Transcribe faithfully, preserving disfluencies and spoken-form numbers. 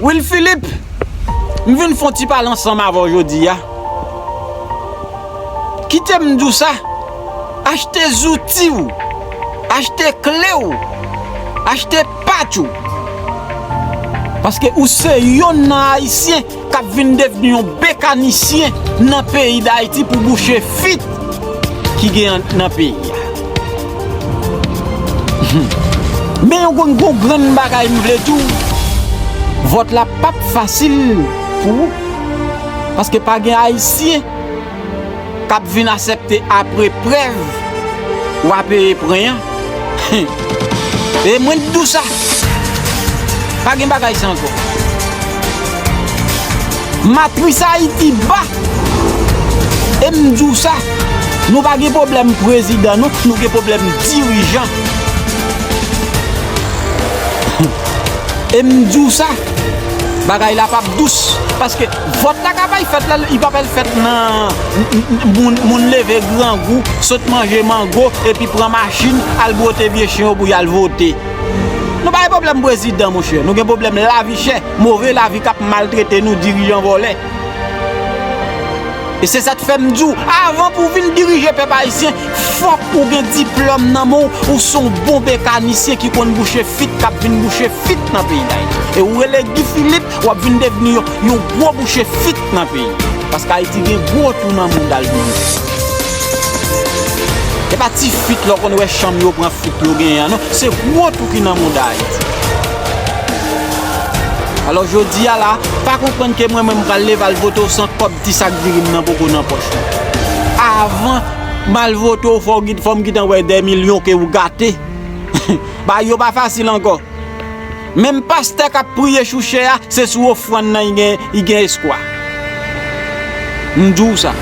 Will Philippe, m vin fè yon ti pale ansanm avè w jodi a. Kite m di w sa, achte zouti w, achte kle w, achte patch ou. Paske ou se yonn nan Ayisyen k ap vin devni yon mekanisyen nan peyi Dayiti pou bouche fit ki gen nan peyi a. Men yon grenn, grenn bagay m vle di w, vòt la p ap fasil pou ou. Paske pa gen Ayisyen k ap vin aksepte apre prèv w a peye pren an. E mwen t di w sa. Pa gen bagay sa ankò. Matris Ayiti ba. E m di w sa, nou pa gen pwoblèm prezidan non, nou gen pwoblèm dirijan. E m di w sa, bagay la p ap dous. Paske vòt la k ap al fèt la, li p ap al fèt nan moun, moun leve grangou, sot manje mango, epi pran machin, al bwote vye chen yo pou y al vote. Nou pa gen pwoblèm prezidan, monchè. Nou gen pwoblèm lavi chè, move lavi k ap maltrete nou, dirijan vòlè. E se sa k fè m di w, avan pou w vin dirije pèp ayisyen, fòk ou gen diplòm nan men w, ou se yon bon mekanisyen ki konn bouche fit, k ap vin bouche fit nan peyi Dayiti. E ou rele Guy Philippe, w ap vin devni yon, yon gwo bouche fit nan peyi. Paske Ayiti gen gwo twou nan mouda l pou bouche. E pa ti fit lè w konn wè chanm yo pran fit yo genyen an non, se gwo twou ki nan mouda Ayiti. Alò jodi a la, pa konprann ke mwen menm m pral leve al vote w san kòb ti sak diri m nan poko nan pòch mwen. Avan m al vote w, fò w kit-, fò m gentan wè dè milyon ke w gate. Bagay yo pa fasil ankò. Menm pastè k ap priye chouchè a, se sou ofrann nan li gen, li gen espwa. M di w sa.